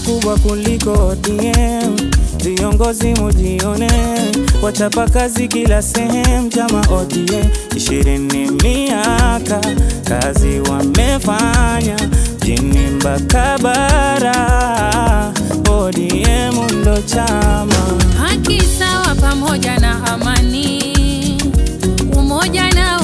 kubwa kuliko ODM. Viongozi mujione, wachapa kazi kila sehemu, chama ODM. 20 miaka kazi wamefanya, jini mpaka bara, ODM ndo chama. Haki sawa pamoja na amani, umoja na